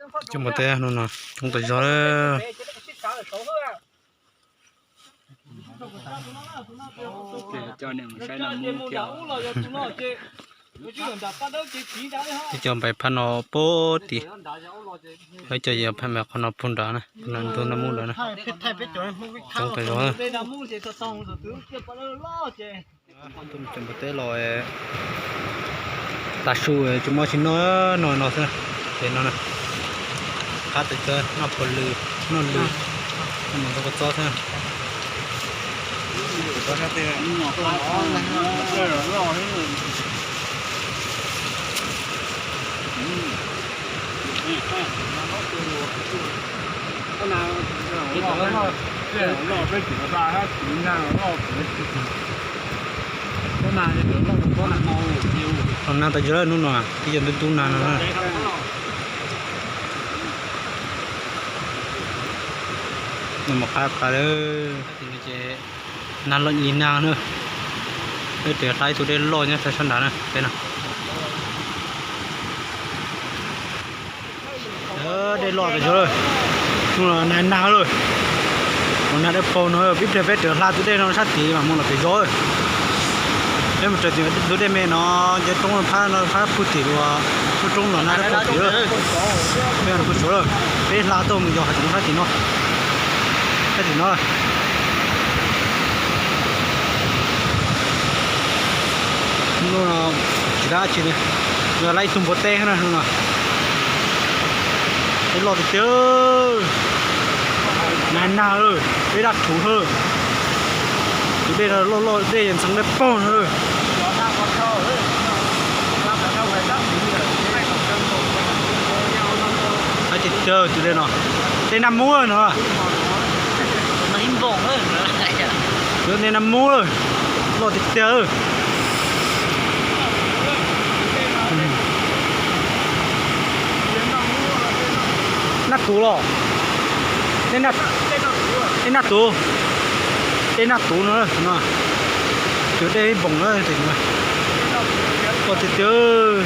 Cov npua teb hnub no coob tas zog lawm. Ib co npais phab no pem tim, ib co yog phab npais qhov no puag nrad na, puag nrad ntug naj mub nrad na. Coob tas zog. Cov npua teb los tav su tsis muaj tsis noj, noj no xwb. Ces no na, qab tes taw noj phaw lw, noj lw, noj mus ntxhua kua txob xwb. Los nag tas zog hnub no, ib co ntub ntub nag no na. Nag mus qab qab lawm, nag loj li nag na. Peb tes hla ib tug dej loj nyob sab sab nrad na, peb no. Dej loj tas zog lawm, hnub no nag nag lawm. Ua nag dawb paug no, peb pliag peb rawm hla tus dej no sab tid mas mus los pem zos. Peb mus raws tim tus dej me no, nce roob phab no phab puag tim uas lub roob no nag dawb paug tim. Peb puag saud lawm, peb hla tuaj mus yos hais tias sab tim no, sab tim no. Hnub no tsis dab tsi li, yog lawv ib tug npua teb na hnub no. Dej loj tiag tiag, nag nag lawm, peb daj rhuv lawm. Tus dej no loj loj, dej ntxeev dawb paug no lawm. Saib tiag tiag tus dej no, dej Naj Mub no. Dej Naj Mub lawm, loj tiag tiag. Naj Tuv los? Dej Naj Tuv, dej Naj Tuv no, tus dej ib npoom na, loj tiag tiag.